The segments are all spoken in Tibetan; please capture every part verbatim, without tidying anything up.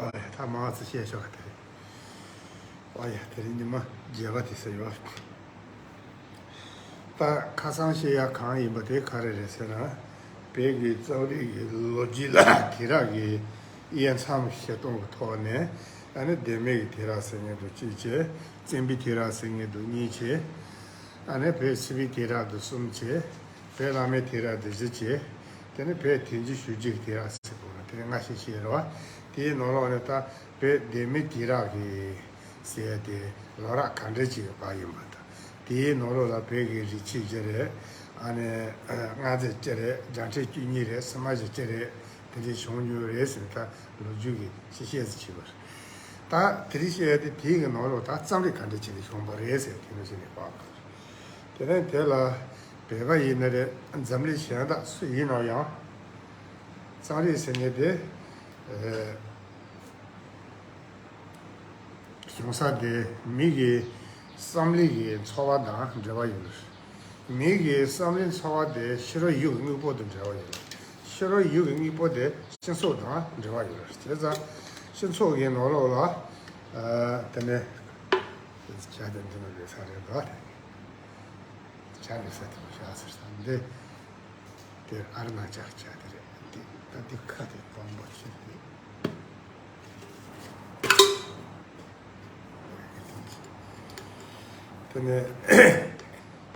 ཨ་ཡ་ད་མང་ཙི་བཤད་ཤོག་དེ་རེད། ཨ་ཡ་དེ་རིང་ཉི་མ་བརྒྱད་པ་དེ་ཟེར་ཡོད། ད་ཁ་སང་བཤད་ཡ་གང་ཡིན་པ་དེ་ག་རེ་རེད་ཟེར་ན། བོད་ཀྱི་རྩོམ་རིག་གི་ལོ་རྒྱུས་ལ་དེང་རབས་ཀྱི་དབྱེ་མཚམས་བཤད་སྟངས་ཀྱི་ཐོག་ནས། ཨ་ནི་ལྡེ་མིག་གི་དེང་རབས་ཟེར་མཁན་དེ་གཅིག་བྱས། བཙན་པོའི་དེང་རབས་ཟེར་མཁན་དེ་གཉིས་བྱས། ཨ་ནི་བོད་སིལ་བུའི་དུས་རབས་དེ་གསུམ་བྱས། བོད་བླ་མའི་དུས་རབས་དེ་བཞི་བྱས། དེ་ནི་བོད་དུས་འགྱུར་བྱུང་རྒྱུའི་དུས་རབས་ཟེར་དགོས་ན་དེ་ལྔ་ཞིག་བཤད་རེད་བ། དེའི་ནང་ལོགས་ནས་ད་བོད་ལྡེ་མིག་དུས་རབས་ཀྱི་ཟེར་དེ་ལོ་རབས་ག་འདྲ་ཅིག་ཡོད་པ་ཡིན་པ་དང་། དེའི་ནང་ལོགས་ལ་བོད་ཀྱི་རིག་ཆོས་ཅི་རེད། ཨ་ནི་སྔ་རྩིས་ཅི་རེད། རྒྱ་ཁྲལ་བཅུ་གཉིས་རེད། སིལ་མ་ཞིག་ཅི་རེད། དེ་འདྲའི་བྱུང་མྱོང་རེད་ཟེར་ནས་ད་ལོ་རྒྱུས་ཀྱི་ཅི་བཤད་ཟེར་བྱས་པ་རེད། ད་དེ་རིང་བཤད་ཡ་དེ་དེའི་གི་ནང་ལོགས་ད་རྩོམ་རིག་ག་འདྲ་བྱས་ནས་བྱུང་བ་རེད་ཟེར་དེ་འདྲ་བྱས་ནས་དཔག་པ་རེད། དེ་ནས་དེ་ལ་བོད་པ་ཡིན་ན་རེད། འཛམ་གླིང་གཞན་དག་སུ་ཡིན་ན་ཡང་རྩོམ་རིག་ཟེར་མཁན་དེ་ཨེ། བྱུང་ས་དེ་མི་གི་བསམ་བློའི་གི་འཚོ་བ་དང་འབྲེལ་བ་ཡོད་རེད། མི་གི་བསམ་བློའི་འཚོ་བ་དེ་ཕྱི་རོལ་ཡུལ་གྱི་དངོས་པོ་དང་འབྲེལ་བ་ཡོད་རེད། ཕྱི་རོལ་ཡུལ་གྱི་དངོས་པོ་དེ་སྤྱི་ཚོགས་དང་འབྲེལ་བ་ཡོད་རེད། བྱས་ཙང་སྤྱི་ཚོགས་ཀྱི་ནང་ལོགས་ལ་ཨ་དེ་ནས་བྱ་དེ་འདི་ནས་ལས་ས་རེད་དོ། བྱ་ལས་ས་དེ་བྱ་ཟེར་ས་འདི། དེར་ཨ་རུ་ན་ཅལ་ཆ་དེ་རེད། འདི་ད་འདི་ཁ་དེ་དང་པོ་ཆེ་རེད། དེ་ནས་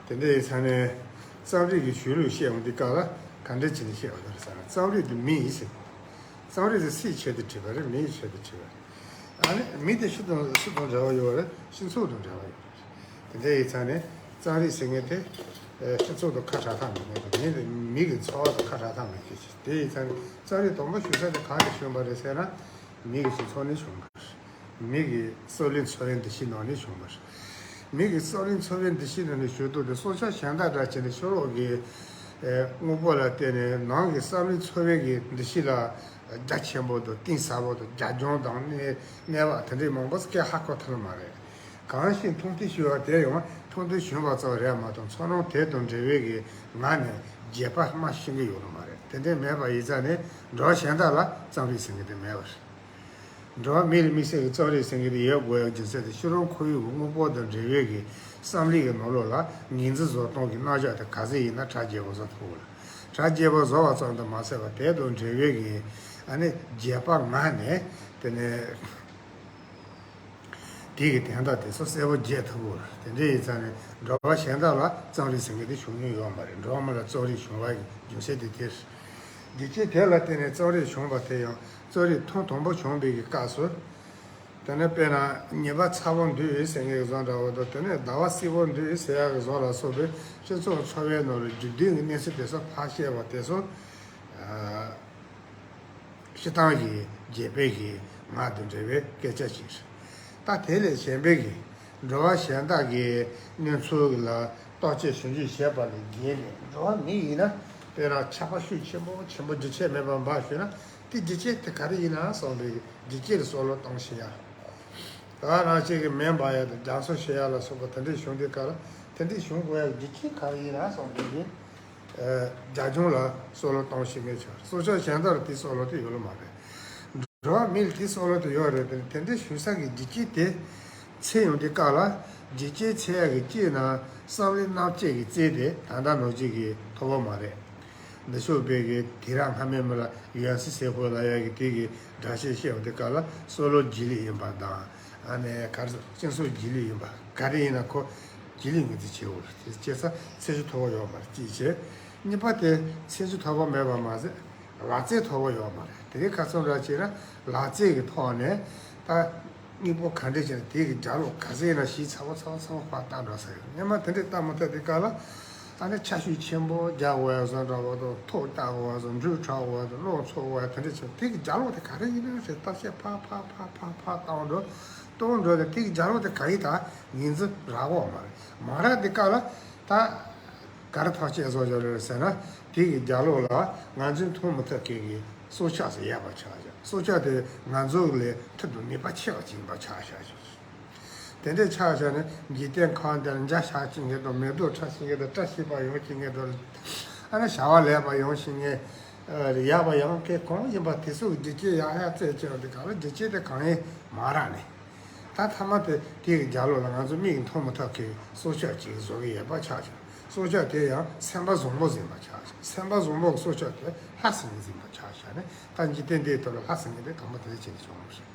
དེ་འདྲའི་ས་ནས་རྩོམ་རིག་གི་གཞུང་ལུགས་བཤད་འོང་དུས་སྐབས་ལ་ག་འདྲ་བྱས་ནས་བཤད་པ་རེད་ཟེར་ན། རྩོམ་རིག་དེ་མི་ཡིན་ཟེར། རྩོམ་རིག་དེ་སུའི་ཆེད་དུ་བྲིས་པ་རེད། མིའི་ཆེད་དུ་བྲིས་པ་རེད། ཨ་ནི་མི་དེ་སུ་དང་སུ་དང་འབྲེལ་བ་ཡོད་རེད། སྤྱི་ཚོགས་དང་འབྲེལ་བ་ཡོད་རེད། དེ་འདྲ་ཡིན་ཙང་ནས་རྩོམ་རིག་ཟེར་མཁན་དེ་ཨ་སྤྱི་ཚོགས་དང་ཁ་བྲལ་ཐབས་མེད་མཁན་དང་། མི་དེ་མི་གི་འཚོ་བ་དང་ཁ་བྲལ་ཐབས་མེད་མཁན་ཞིག་དེ་ཡིན་ཙང་ནས་རྩོམ་རིག་དང་པོ་ཞུགས་ས་དེ་གང་ནས་བྱུང་བ་རེད་ཟེར་ན། མི་གི་སྤྱི་ཚོགས་ནས་བྱུང་བ་རེད། མི་གི་སྲོག་ལུས་འཚོ་བའི་འདུ་ཤེས་ནང་ནས་བྱུང་བ་རེད། མི་གི་སྲོག་ལུས་འཚོ་བའི་འདུ་ཤེས་ནང་ནས་བྱུང་དུས་དེ་སྲོག་ཆགས་གཞན་དག་འདྲ་བྱས་ནས་ཕྱི་ལོགས་ཀྱི་ཨེ་དངོས་པོ་ལ་བརྟེན་ནས་ནང་གི་སྲོག་ལུས་འཚོ་བའི་གི་འདུ་ཤེས་ལ་རྒྱ་ཆེན་པོ་དང་གཏིང་ཟབ་པོ་དང་རྒྱ་སྦྱོང་དང་གནས་གནས་བབ་དེ་འདྲའི་མང་པོ་སྐད་ཧ་གོ་ཐུབ་ནི་མ་རེད། གང་ཞིག་མཐོང་ཐོས་ཞུ་བ་དེ་ཡང་མཐོང་ཐོས་བྱུང་བ་ཙམ་རེད་མ་གཏོགས་ཚོར་སྣང་དེ་དང་འབྲེལ་བའི་གི་ངག་ནས་རྒྱས་པ་མ་ཤེས་ཀྱི་ཡོད་ནི་མ་རེད། དེ་འདྲའི་མེད་པ་ཡིན་ཙང་ནས་འགྲོ་བ་གཞན་དག་ལ་རྩོམ་རིག་ཟེར་མཁན་དེ་མེད་པ་རེད། འགྲོ་བ་མི་ལ་དམིགས་བསལ་གྱི་རྩོམ་རིག་ཟེར་མཁན་དེ་ཡོད་དགོས་ཡག་རྒྱུ་མཚན་དེ་ཕྱི་རོལ་ཁོར་ཡུག་གི་དངོས་པོ་དང་འབྲེལ་བའི་གི་བསམ་བློའི་གི་ནང་ལོགས་ལ་ངོས་འཛིན་བཟོ་སྟངས་ཀྱི་རྣམ་གཞག་དེ་ག་ཚད་ཡིན་ན་གྲ་རྒྱས་པོ་བཟོ་ཐུབ་དགོས་ལ། གྲ་རྒྱས་པོ་བཟོ་བ་ཙམ་དུ་མ་ཟད་པར་དེ་དང་འབྲེལ་བའི་གི་ཨ་ནི་རྒྱས་པ་ངག་ནས་དེ་ནས། དེ་གི་དོན་དག་དེ་ཚོ་གསལ་པོ་རྒྱས་ཐུབ་དགོས། དེ་འདྲ་ཡིན་ཙང་ནས་འགྲོ་བ་གཞན་དག་ལ་རྩོམ་རིག་ཟེར་མཁན་དེ་བྱུང་མྱོང་ཡོད་མ་རེད། འགྲོ་བ་མི་ལ་རྩོམ་རིག་བྱུང་བ་ཡི་རྒྱུ་མཚན་དེ་དེ་རེད། སྒྱུ་རྩལ་དེ་ལ་བརྟེན་ནས་རྩོམ་རིག་བྱུང་བ་དེ་ཡང་རྩོམ་རིག་ཐེངས་དང་པོ་བྱུང་བའི་གི་སྐབས་སུ། དེ་ནས་དཔེར་ན་ཉི་མ་ཚ་པོ་འདུག་ཟེར་མཁན་གྱི་བཟོ་འདྲ་བོ་དང་། དེ་ནས་ཟླ་བ་བསིལ་པོ་འདུག་ཟེར་ཡག་གི་བཟོ་ལ་སོགས་པའི་སྤྱི་ཚོགས་འཚོ་བའི་ནང་ལ་རྒྱུ་ལྡན་གྱི་གནས་ཚུལ་དེ་ཚོ་ཕར་བཤད་པ་དེ་ཚོ། ཨ། སྤྱིར་བཏང་གི་རྒྱས་པའི་གི་ངག་དང་འབྲེལ་བའི་སྐད་ཆ་ཞིག་རེད། ད་དེ་ལས་གཞན་པའི་གི་འགྲོ་བ་གཞན་དག་གི་གནས་ཚུལ་ལ་བརྟག་དཔྱད་ཞིབ་འཇུག་བྱས་པ་ལས་བརྒལ་ནས། འགྲོ་བ་མི་ཡིན་ན་དཔེར་ན་ཆགས་པ་ཤུགས་ཆེན་པོ་ཆེན་པོ་རྒྱུ་ཆད་མེད་པར་འབར་ཞུས་ན། དེ་རྒྱུ་རྐྱེན་དེ་ག་རེ་ཡིན་ན་བསམ་པའི་རྒྱུ་རྐྱེན་ལ་བསམ་བློ་གཏོང་ཤེས་ཡ། ད་རང་ཅག་གི་མེ་འབར་ཡ་དང་རྒྱ་མཚོ་བཤིག་ཡ་ལ་སོགས་པ་དེ་འདྲས་བྱུང་དུས་སྐབས་ལ་དེ་འདྲས་བྱུང་དགོས་ཡ་རྒྱུ་རྐྱེན་ག་རེ་ཡིན་ན་བསམ་པའི་གི་རྒྱ་སྦྱོང་ལ་བསམ་བློ་གཏོང་ཤེས་མཁན་ཆགས། སྲོག་ཆགས་གཞན་དག་ལ་དེ་བསམ་བློ་དེ་ཡོད་ལ་མ་རེད། འགྲོ་བ་མི་ལ་དེ་བསམ་བློ་དེ་ཡོད་རེད། དེ་དེ་འདྲ་ཞུ་ས་གི་རྒྱུ་རྐྱེན་དེ་འཚོལ་ཡོང་དུས་སྐབས་ལ་རྒྱུ་རྐྱེན་འཚོལ་ཡག་གི་དཀྱིལ་ན་བསམ་བློའི་རྣམ་དཔྱོད་ཀྱི་རྩལ་དེ་ད་ལྟ་ནང་བཞིན་གྱི་མཐོ་པོ་མ་རེད། འདི་ཕྱོགས་པའི་གི་དེང་རབས་སྔ་མའི་མི་ལ་ཡོན་སྲིད་ཟེར་དགོས་ལབ་ཡག་གི་དེ་གི་སྒྲ་བཤད་བཤད་ཡོང་དུས་སྐབས་ལ་བསམ་བློ་རྒྱུས་ལོན་ཡིན་པ་དང་། ཨ་ནི་ག་རེ་ཟེར། སྤྱི་ཚོགས་རྒྱུས་ལོན་ཡིན་པ། ག་རེ་ཡིན་ན་ཁོ་རྒྱུས་ལོན་ངོས་འཛིན་བྱེད་དགོས་རེད། དེ་བྱས་ཙང་ཚད་གཞི་མཐོ་པོ་ཡོད་མ་རེད། གཅིག་བྱས། གཉིས་པ་དེ་ཚད་གཞི་མཐོ་པོ་མེད་པ་མ་ཟད། ལག་རྩལ་མཐོ་པོ་ཡོད་མ་རེད། དེ་གའི་ཁ་ཚོན་ར་བྱས་ན་ལག་རྩལ་གྱི་ཐོག་ནས་ད་དངོས་པོ་ག་འདྲ་བྱས་ན་དེ་གི་རྒྱབ་ལོགས་ག་ཚད་ཡིན་ན་ཞིབ་ཚགས་པོ་ཚགས་པོ་ཚགས་པོ་ཕར་བལྟ་འགྲོ་ས་ཡོད། སྔོན་མ་དེ་འདྲས་བལྟ་མ་ཐུབ་དུས་སྐབས་ལ། ཨ་ནི་ཆ་ཤས་ཆེན་པོ་རྒྱག་དགོས་ཡ་བཟོ་འདྲ་བོ་དང་། ཐོག་བལྟ་དགོས་ཡ་བཟོ། འགྲོས་འཁྲབ་དགོས་ཡ་དང་། རླུང་འཚུབ་དགོས་ཡ་དེ་འདྲས་བྱས། དེ་གི་རྒྱབ་ལོགས་དེ་ག་རེ་ཡིན་ན་ཞེས་བརྟག་དཔྱད་ཕར་ཕར་ཕར་ཕར་ཕར་བཏང་འགྲོ། བཏང་འགྲོ་དེ་དེ་གི་རྒྱབ་ལོགས་དེ་ག་ཡིན་ད་ངོས་འཛིན་རག་གི་ཡོད་མ་རེད། མ་རག་དུས་སྐབས་ལ་ད། ག་རེ་ཐག་བཅད་བཟོ་བཞག་རེད་ཟེར་ན། དེ་གི་རྒྱབ་ལོགས་ལ་ང་ཚོས་མཐོང་མི་ཐུབ་མཁན་གྱི་སྲོག་ཆགས་ཤིག་ཡོད་པ་ཆགས་བཞག། སྲོག་ཆགས་དེ་ང་ཚོ་ལས་ཐུབ་དང་ནུས་པ་ཆེ་བ་ཅིག་ཡིན་པ་ཆགས་བཞག། དེ་འདྲ་ཆགས་བཞག་ནས་འཇིག་རྟེན་ཁམས་འདིར་འཇའ་ཤར་བྱེད་མཁན་དང་། མེ་ཏོག་ཕྲ་བྱེད་མཁན་དང་། བཀྲ་ཤིས་པ་ཡོང་བྱེད་མཁན་དང་། ཨ་ནི་བྱ་བ་ལེགས་པ་ཡོང་བྱེད་མཁན། ཡག་པ་ཡང་སྐད་གང་ཡིན་པ་དེ་ཚོ་གི་སྒྲིག་ཆས་ཡག་ཡག་བཙལ་བྱས་དེ་ག་ལ་སྒྲིག་ཆས་དེ་གང་ཡིན་མ་རག་ནས། ད་མཐའ་མ་དེ་དེ་གི་རྒྱབ་ལོགས་ལ་ང་ཚོ་མིག་གིས་མཐོང་མི་ཐུབ་མཁན་གྱི་སྲོག་ཆགས་ཅིག་བཟོ་གི་ཡོད་པ་ཆགས་བྱུང་། སྲོག་ཆགས་དེ་ཡང་སེམས་པ་བཟང་པོ་ཟིན་པ་ཆགས་བྱུང་། སེམས་པ་བཟང་པོ་གི་སྲོག་ཆགས་དེ་ལྷ་ཟེར་མཁན་ཟིན་པ་ཆགས་བྱུང་ནས། ད་འཇིག་རྟེན་འདིའི་ཐོག་ལ་ལྷ་ཟེར་མཁན་དེ་དང་པོ་དེ་ནས་བྱས་ནས་བྱུང་བ་རེད།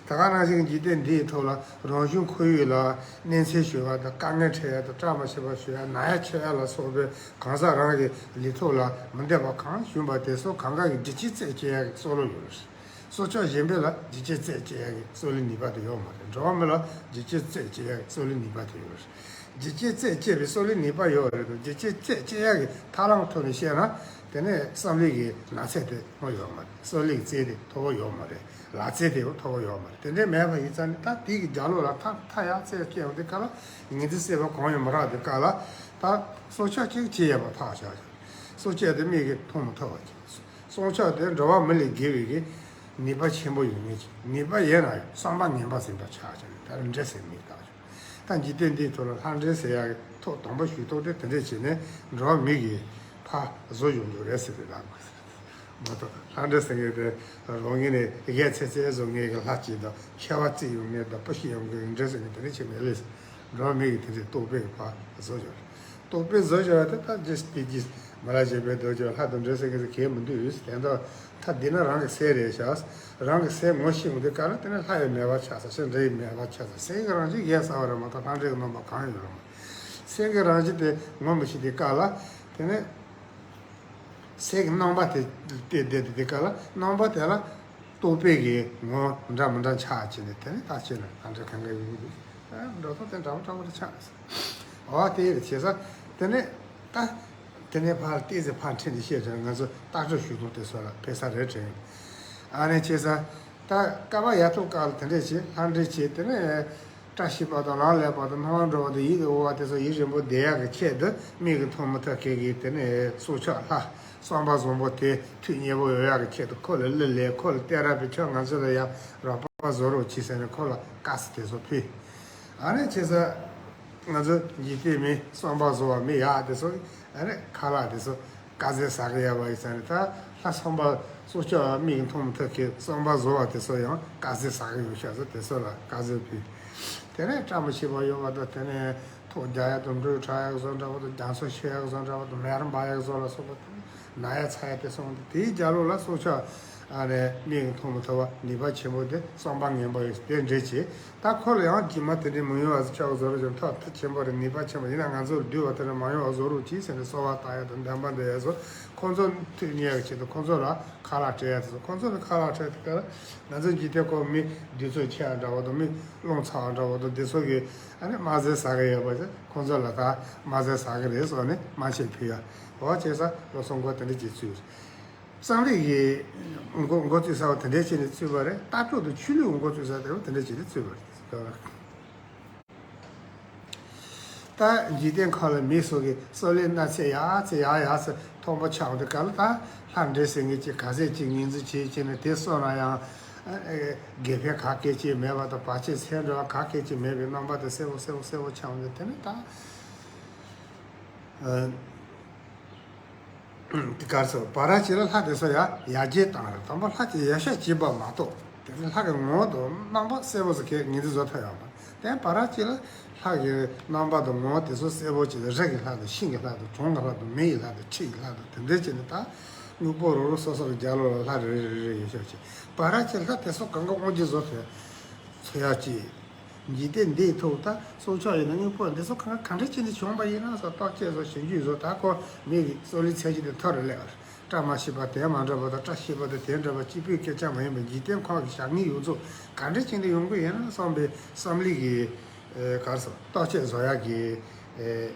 ད་ག་ནང་བཞིན་འཇིག་རྟེན་འདིའི་ཐོག་ལ་རང་བྱུང་ཁོར་ཡུག་ལ་གནོད་འཚེ་ཞུ་བ་དང་། དཀའ་ངལ་འཕྲད་ཡ་དང་། བཀྲ་མ་ཤིས་པ་ཞུ་ཡ། ན་ཡ་འཆི་ཡ་ལ་སོགས་པའི་གང་ཟག་རང་གི་ལུས་ཐོག་ལ་མི་བདེ་བ་གང་བྱུང་བ་དེ་ཚོ་གང་ག་གི་སྒྲིག་ཆས་བཙལ་བྱེད་ཡ་གི་སྲོག་ལོ་ཡོད་རེད། སྲོག་ཆགས་གཞན་པ་ལ་སྒྲིག་ཆས་བཙལ་བྱེད་ཡ་གི་སྲོག་ལུས་ནུས་པ་དེ་ཡོད་མ་རེད། འགྲོ་བ་མི་ལ་སྒྲིག་ཆས་བཙལ་བྱེད་ཡ་གི་སྲོག་ལུས་ནུས་པ་དེ་ཡོད་རེད། སྒྲིག་ཆས་བཙལ་བྱེད་པའི་སྲོག་ལུས་ནུས་པ་ཡོད་རེད་དང་། སྒྲིག་ཆས་བཙལ་བྱེད་ཡ་གི་ཐབས་ལམ་ཐོག་ནས་བཤད་ན། དེ་ནས་བསམ་གླུ་གི་ལག་རྩལ་དེ་མཐོ་ཡོད་མ་རེད། སྲོག་ལུས་ཀྱི་རྩལ་དེ་མཐོ་པོ་ཡོད་མ་རེད། ལག་རྩལ་དེ་མཐོ་པོ་ཡོད་མ་རེད། དེ་འདྲའི་མེད་པ་ཡིན་ཙང་ནི། ད་དེ་གི་རྒྱབ་ལོགས་ལ་ཐབས་ཐབས་ཡག་རྩལ་སྐྱེ་ཡོང་དུས་སྐབས་ལ། ངེས་འཛིན་སྲེད་པ་གང་ཡང་མི་རག་དུས་སྐབས་ལ། ད་སྲོག་ཆགས་གཅིག་བྱེད་ཡས་པ་ཐག་བཞག་བཞག་སྲོག་ཆགས་དེ་མིག་གིས་མཐོང་མི་ཐུབ་པ་ཅིག་སྲོག་ཆགས་དེ་འགྲོ་བ་མི་ལས་བརྒལ་བའི་གི་ནུས་པ་ཆེན་པོ་ཡོད་མཁན་ཅིག་ནུས་པ་ཡོད་ན་ཡང་བསམ་པ་ངན་པ་ཟིན་པ་ཆགས་བྱས་ནས། ད་ལྷ་འདྲེ་ཟེར་མི་དག་ད་འཇིག་རྟེན་འདིའི་ཐོག་ལ་ལྷ་འདྲེ་ཟེར་ཡག་གི་ཐོག་དང་པོ་ཞུ་ཐོག་དེ་དེ་འདྲས་བྱས་ནས་འགྲོ་བ་མི་གི་ཕར་བཟོ་ཡོང་རྒྱུ་རེད་ཟེར་ཏེ་ལབ་དགོས་ཟེར། མ་གཏོགས་ལྷ་འདྲེ་ཟེར་མཁན་དེ་རང་ངོས་ནས་སྒེར་ཚེ་ཚེ་བཟོ་མཁན་གྱི་ལྷ་ཅིག་དང་། མཁས་པ་རྩིས་ཡོང་མཁན་དང་། པོད་ཤེས་ཡོང་མཁན་གྱི་འདྲེ་ཟེར་མཁན་དེ་འདྲས་བྱས་མེད་ལས་ཟེར། འགྲོ་བ་མི་གི་དེ་འདྲས་རྟོག་པས་ཕར་བཟོ་ཡོད་རེད། རྟོག་པས་བཟོ་བྱས་པ་དེ་ད་ཇི་སྟེ་ཇི་མ་ལ་བྱེད་པའི་རྡོ་རྗེ་ལྷ་དང་འདྲེ་ཟེར་མཁན་ཟེར་གལ་མི་འདུག་དེ་འདྲ། ད་འདི་ན་རང་གི་སྲས་རེད་ཤག་རང་གི་སྲས་ངོ་ཤེས་ཡོང་དུས་སྐབས་ལ། དེ་ནས་ལྷ་ཡི་མེད་པ་ཆགས་ས། ཞེས་འདྲེ་ཡི་མེད་པ་ཆགས་ས། སྲས་ཀྱི་རང་བཞིན་གས་གསལ་བ་རེད་མ་གཏོགས་ལྷ་འདྲེ་གི་རྣམ་པ་གང་ཡང་ཡོད་རེད་མ། སྲས་ཀྱི་རང་བཞིན་དེ་ངོ་མི་ཤེས་དུས་སྐབས་ལ། དེ་ནས་སྲས་ཀྱི་རྣམ་པ་དེ་བལྟས་བསྡད་དུས་སྐབས་ལ། རྣམ་པ་དེ་ལ་རྟོག་པས་གི་ངོ་འདྲ་མི་འདྲ་ཆགས་བྱས་ནས། དེ་ནས་ད་ཁྱེད་ལ་ལྷ་འདྲེ་གང་ག་ཡོད་ཀྱི་འདུག་འགྲོ་སྟངས་དེ་འདྲ་པོ་འདྲ་པོ་རེ་ཆགས་སོང་། འོ་དེ་རེད། བྱས་ཙང་དེ་ནས་ད། དེ་ནས་ཕར་ཏོག་ཙམ་ཕར་འཁྲིད་ནས་བཤད་ཙང་། ང་ཚོ་ལྟ་གྲུབ་ཞུ་སྟངས་དེ་ཚོ་ལ་ཕེབས་ས་རེད་དྲན། ཨ་ནི་བྱས་ཙང་ད་སྐལ་པ་ཡག་ཐོག་སྐབས་ལ་དེ་འདྲས་བྱས། ལྷ་འདྲེ་བྱས། དེ་ནས་བཀྲ་ཤིས་པ་དང་ལང་ལེགས་པ་དང་སྣང་བ་འགྲོ་བ་དང་ཡིད་དུ་འོང་བ་དེ་ཚོ་ཡིད་རིམ་པོ་བདེ་ཡག་གི་ཆེད་དུ། མིག་གིས་མཐོང་མི་ཐུབ་མཁན་གྱི་དེ་ནས་སྲོག་ཆགས་ལྷ་བསམ་པ་བཟང་པོ་དེ་ཐུགས་མཉེས་པོ་ཡོང་ཡག་གི་ཆེད་དུ། ཁོ་ལ་གླུ་ལེན། ཁོ་ལ་གཏད་རག་པའི་ཆོས། ང་ཚོ་ལ་ཡང་རོགས་པ་བཟོ་རོགས་གྱིས་ཟེར་ནས་ཁོ་ལ་དཀའ་ཚེགས་དེ་ཚོ་ཕུལ། ཨ་ནི་བྱས་ཙང་ང་ཚོ་འཇིག་རྟེན་མི་བསམ་པ་བཟང་བ་མི་ཡག་དེ་ཚོ། ཨ་ནི་ཁ་ལག་དེ་ཚོ་དཀའ་ཚེགས་ཟ་གི་ཡོད་པ་ཡིན་ཙང་ནི། ད་ལྷ་བསམ་པ། སྲོག་ཆགས་མིག་མཐོང་མི་ཐུབ་མཁན་བསམ་པ་བཟང་བ་དེ་ཚོ་ཡང་དཀའ་ཚེགས་ཟ་གི་ཡོད་ཤག་ཟེར། དེ་ཚོ་ལ་དཀའ་ཚེགས་ཕུལ། དེ་ནས་བཀྲ་མི་ཤིས་པ་ཡོང་བ་དང་། དེ་ནས་ཐོག་རྒྱག་ཡག་དང་། འབྲུ་འཁྲབ་ཡག་བཟོ་འདྲ་བོ་དང་། རྒྱ་མཚོ་ཤོར་ཡག་བཟོ་འདྲ་བོ་དང་། མེ་ར་འབར་ཡག་བཟོ་ལ་སོགས་པ་དང་། ན་ཡ་ཚ་ཡ་དེ་སོང་སྟེ། དེའི་རྒྱབ་ལོགས་ལ་སྲོག་ཆགས། ཨ་ནི་མིག་གིས་མཐོང་མི་ཐུབ་པ་ནུས་པ་ཆེན་པོ་དེ་བསམ་པ་ངན་པ་ཡོད་དེ་འདྲས་བྱས། ད་ཁོ་ལ་ཡང་རྗེས་མ་དེ་འདྲས་མི་ཡོང་བ་ཆོག་བཟོ་རོགས་བྱས། ཐབས་མཐུ་ཆེན་པོ་རེད། ནུས་པ་ཆེན་པོ་ཡིན་ན། ང་ཚོར་འདུལ་བ་དེ་འདྲ་མ་ཡོང་བ་བཟོ་རོགས་གྱིས་ཟེར་ནས་གསོལ་བ་བཏབ་ཡག་དང་འདོན་པ་འདོན་ཡག་བཟོ། ཁོ་ཚོ་ཐུགས་མཉེས་ཡག་ཆེད་དུ་ཁོ་ཚོ་ལ་ཁ་ལག་སྤྲད་ཡག་དེ་ཚོ། ཁོ་ཚོ་ལ་ཁ་ལག་སྤྲད་དུས་སྐབས་ལ། ང་ཚོ་འཇིག་རྟེན་ཁོ་མི་དུས་ཚོད་ཆེ་བ་འདྲ་བོ་དང་། མི་རླུང་ཚ་བ་འདྲ་བོ་དང་། དེ་ཚོ་གི་ཨ་ནི་དམར་ཟས་ཟ་གི་ཡོད་པ་ཚོ་ཁོ་ཚོ་ལ་ད་དམར་ཟས་ཟ་གི་རེད་ཟེར་ནས་དམར་ཆས་ཕུལ་ཡག་འོ་བྱས་ཙང་ལོ་སོང་གོ་དེ་འདྲ་ཅིག་ཚུད། བསམ་གླུ་གི་འགོ་འགོ་བཙུགས་ས་བ་དེ་འདྲའི་ཆེད་ནས་བཙུགས་པ་རེད། ལྟ་གྲུབ་དང་ཆོས་ལུགས་འགོ་བཙུགས་ས་དེ་བ་དེ་འདྲའི་ཆེད་ནས་བཙུགས་པ་རེད། ད་འཇིག་རྟེན་ཁམས་ལ་མི་སོགས་ཀྱི་སྲོག་ལུས་གནོད་འཚེ་ཡག་ཚེ་ཡག་ཡག་ཚེ་མཐོན་པོ་ཆགས་འོང་དུས་སྐབས་ལ། ད་ལྷ་འདྲེ་ཟེར་མཁན་ཅིག་ག་ཚད་ཅིག་ངོས་འཛིན་བྱེད་བྱས་ནས། དེ་སོགས་ན་ཡང་དགེ་ཕན་ག་གེ་ཅིག་མེད་པ་དང་། བར་ཆད་སེལ་འགྲོ་བ་ག་གེ་ཅིག་མེད་པའི་རྣམ་པ་དེ་གསལ་པོ་གསལ་པོ་གསལ་པོ་ཆགས་འོང་དུས། དེ་ནི་ད། དེ་གར་སོ་བར་ཅིག་ལ་ལྷ་དེ་ཚོ་ཡ་ཡར་རྒྱས་བཏང་རེད། དང་པོ་ལྷ་དེ་ཡར་ཤ་བྱེད་པ་མ་གཏོགས། དེ་ནི་ལྷ་གི་ངོ་བོ་དང་རྣམ་པ་གསལ་པོ་ཟིག་གས་ངོས་འཛིན་བཟོ་ཐུབ་ཡོད་མ་རེད། དེ་བར་ཅིག་ལ་ལྷ་གི་རྣམ་པ་དང་ངོ་བོ་དེ་ཚོ་གསལ་པོ་བྱས་ཏེ། རི་གི་ལྷ་དང་། ཤིང་གི་ལྷ་དང་། གྲོང་གི་ལྷ་དང་། མི་ཡི་ལྷ་དང་། ཁྲི་ཡི་ལྷ་དང་། དེ་འདྲ་བྱས་ནས་ད་དངོས་པོ་རང་རང་སོ་སོ་གི་རྒྱབ་ལོགས་ལ་ལྷ་རེ་རེ་རེ་རེ་ཡོད་ཤག་བྱས། བར་ཅིག་ལྷ་དེ་ཚོ་གང་ག་དབང་སྒྱུར་བཟོ་ཐུབ་ཡག་ཅིག་འཇིག་རྟེན་འདིའི་ཐོག་ད་སྲོག་ཆགས་ཡིན་ན་དངོས་པོ་འདི་ཚོ་གང་ག་འདྲ་བྱས་ནས་བྱུང་བ་ཡིན་ན་ཟེར་བརྟག་དཔྱད་བཟོ། ཞིབ་འཇུག་བཟོ། ད་ཁོ་མི་གི་སྲོག་ལུས་ཚད་གཞི་དེ་མཐོ་རུ་སླེབས་པ་རེད། བཀྲ་མ་ཤིས་པ་དེ་མ་འདྲ་བ་དང་། བཀྲ་ཤིས་པ་དེ་དེ་འདྲ་བ། གཅིག་པུའི་སྐད་ཆ་མ་ཡིན་པར་འཇིག་རྟེན་ཁམས་ཀྱི་བྱ་ངན་ཡོངས་རྫོགས་ག་འདྲ་བྱས་ནས་ཡོང་གི་ཡིན་ན་བསམ་པའི་བསམ་བློ་གི་ཨེ་ག་རེ་ཟེར། བརྟག་དཔྱད་བཟོ་ཡག་གི་ཨེ་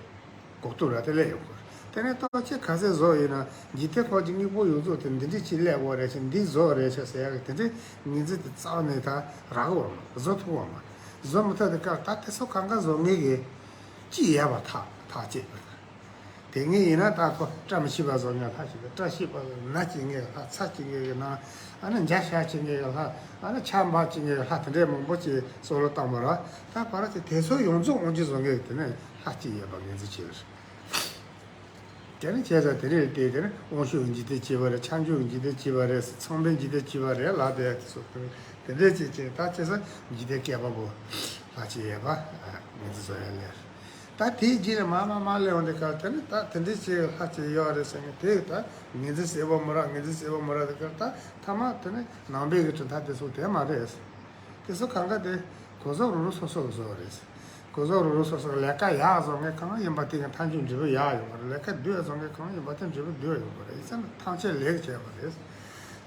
གོ་རྟོགས་ར་དེ་སླེབས་ཡོང་གི་རེད། དེ་ནས་བརྟག་དཔྱད་ག་ཚད་བཟོ་ཡིན་ན། འཇིག་རྟེན་ཁམས་ཀྱི་དངོས་པོ་ཡོངས་རྫོགས་དེ་འདི་འདྲ་ཅིག་སླེབས་ཡོད་རེད་ཤག་འདི་བཟོས་ཡོད་རེད་ཤག་ཟེར་ཡག་གི་དེ་འདྲའི་ངོས་འཛིན་དེ་རྩ་བ་ནས་ད་རག་གི་ཡོད་མ་རེད། བཟོ་ཐུབ་ཡོད་མ་རེད། བཟོ་མི་ཐུབ་དུས་སྐབས་ད་དེ་ཚོ་གང་ག་བཟོ་མཁན་གྱི་ཅི་ཡོད་པ་ཐག་ཐག་བཅད་པ་རེད། དེ་ངས་ཡིན་ན་ད་ཁོ་བཀྲ་མི་ཤིས་པ་བཟོ་མཁན་ལྷ་ཞིག་དང་། བཀྲ་ཤིས་པ་ན་སྐྱེལ་མཁན་གྱི་ལྷ། ཚ་སྐྱེལ་མཁན་གྱི་ན། ཨ་ནི་འཇའ་ཤར་སྐྱེལ་མཁན་གྱི་ལྷ། ཨ་ནི་ཆར་འབབ་སྐྱེལ་མཁན་གྱི་ལྷ། དེ་འདྲའི་མང་པོ་ཅིག་བསམ་བློ་བཏང་བ་རེད། ད་བར་དེ་དེ་ཚོ་ཡོངས་རྫོགས་དབང་སྒྱུར་བཟོ་མཁན་གྱི་དེ་ནས་ལྷ་གཅིག་ཡོད་པ་ངོས་འཛིན་བྱས་པ་རེད། དེ་ནི་བྱས་ཙང་དེ་རེད་དེ། དེ་ནི་དབང་ཕྱུག་གི་འཇིག་རྟེན་སྐྱེ་བ་རེད། ཁྱབ་འཇུག་གི་འཇིག་རྟེན་སྐྱེ་བ་རེད། ཚངས་པའི་འཇིག་རྟེན་སྐྱེ་བ་རེད་ལབ་དེ་སོགས་དེ་འདྲའི་ཅིག་ཅིག་ད་བྱས་ཙང་འཇིག་རྟེན་བསྐལ་པ་པོ་ལྷག་ཅིག་ཡོད་པ་ངེས་འཛིན་བཟོ་ཡ་ལས། ད་དེའི་རྗེས་ལ་མར་མར་མར་སླེབས་འོང་དུས་སྐབས་དེ་ནི་ད་དེ་འདྲའི་ཅིག་ལྷག་ཅིག་ཡོད་རེད་ཟེར་ནས། དེ་ད་ངེས་འཛིན་གསལ་པོ་མི་རག་ངེས་འཛིན་གསལ་པོ་མི་རག་དུས་སྐབས་ད་ཐ་མ་དེ་ནི་ནང་པའི་གི་གྲུབ་མཐའ་དེ་ཚོ་དེ་མ་རེད། དེ་ཚོ་གང་ག་དེ་གོ་ཟོག་རོ་རོ་སོ་སོ་གི་བཟོ་བ་རེད། གོ་ཟོག་རོ་རོ་སོ་སོ་གི་ལས་ཀ་ཡག་བཟོ་མཁན་གང་ཡིན་པ་དེ་གི་མཐའ་མཇུག་འབྲས་བུ་ཡག་ཡོང་བ་རེད། ལས་ཀ་སྡུག་བཟོ་མཁན་གང་ཡིན་པ་དེ་འབྲས་བུ་སྡུག་ཡོང་བ་རེད། ཡིན་ཙང་ཐམས་ཅད་ལས་ཀྱིས་བྱས་པ་རེད།